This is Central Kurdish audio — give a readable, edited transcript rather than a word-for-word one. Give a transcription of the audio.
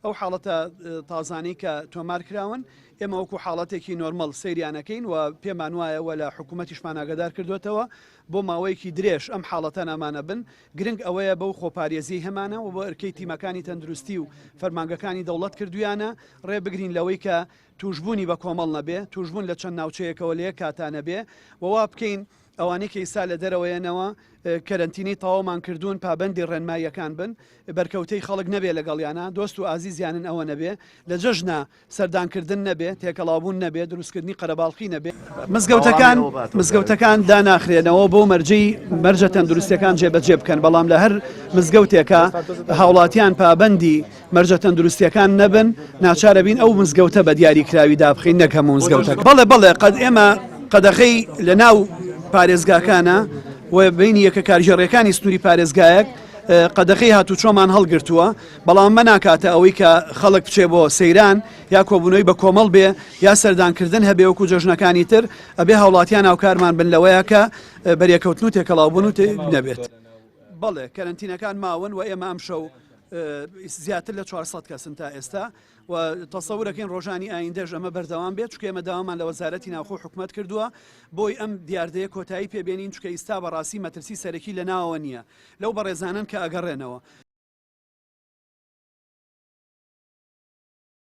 ئەو حاڵەتە تازانەی کە تۆمار کراون ئێمە وەکو حاڵەتێکی نۆرمەڵ سەیریان ئەکەین و پێمان وایە و لە حکوومەتیشمان ئاگادار کردوێتەوە بۆ ماوەیەکی درێژ ئەم حاڵەتانە ئەمانە بن گرنگ ئەوەیە بەو خۆپارێزیەی هەمانە و بۆ ئەرکەی تیمەکانی تەندروستی و فەرمانگەکانی دەوڵەت کردویانە ڕێ بگرین لەوەی کە توشبوونی بە کۆمەڵ نەبێ، توشبوون لە چەند ناوچەیەکەوە لە یەک کاتا نەبێ و وا بکەین ئەوانەی کە ئیستا لە دەرەوەیەنەوە کەرەنتینەی تەواومان کردوون پابەندی ڕێنماییەکان بن، بەرکەوتەی خەڵک نەبێ لەگەڵیانا، دۆست و ئازیزیانن ئەوە نەبێ، لە جەژنا سەردانکردن نەبێ، تێکەڵاوبوون نەبێ، دروستکردنی قەرەباڵخی نەبێ. مزگەوتەکان مزگەوتەکان داناخرێنەوە بەو مەرجەی مەرجە تەندروستیەکان جێبەجێ بکەن، بەڵام لە هەر مزگەوتێکا هاوڵاتیان پابەندی مەرجە تەندروستیەکان نەبن ناچارەبین ئەو مزگەوتە بە دیاری کراوی دابخین نەک هەموو مزگەوتەکە بەڵێ بەڵێ قەد ئێمە قەدەغەی لە ناو پارێزگاکانە و بینی یەکە کارگێڕیەکانی سنووری پارێزگایەک قەدەغەی هاتوچۆمان هەڵگرتووە بەڵام مە ناکاتە ئەوەی کە خەڵک بچێ بۆ سەیران یا کۆبوونەوەی بە کۆمەڵ بێ یا سەردانکردن هەبێ وەکو جەژنەکانی تر ئەبێ هاوڵاتیان هاوکارمان بن لەوەیە کە بەرێکەوتن و تێکەڵاوبوون و نەبێت. بەڵێ کەرەنتینەکان ماون و ئێمە ئەمشەو زیاتر لە 400 کەسن تا ئێستا و تەسەورەکەین ڕۆژانی ئایندەش ئەمە بەردەوام بێت چونکە ئێمە داوامان لە وەزارەتی ناوخۆ حکومەت کردووە بۆی ئەم دیاردەیە کۆتایی پێبێنین چونکە ئیستا بەڕاستی مەترسی سەرەکی لە ناوەوە نییە لەو بەڕێزانەن کە ئەگەڕێنەوە.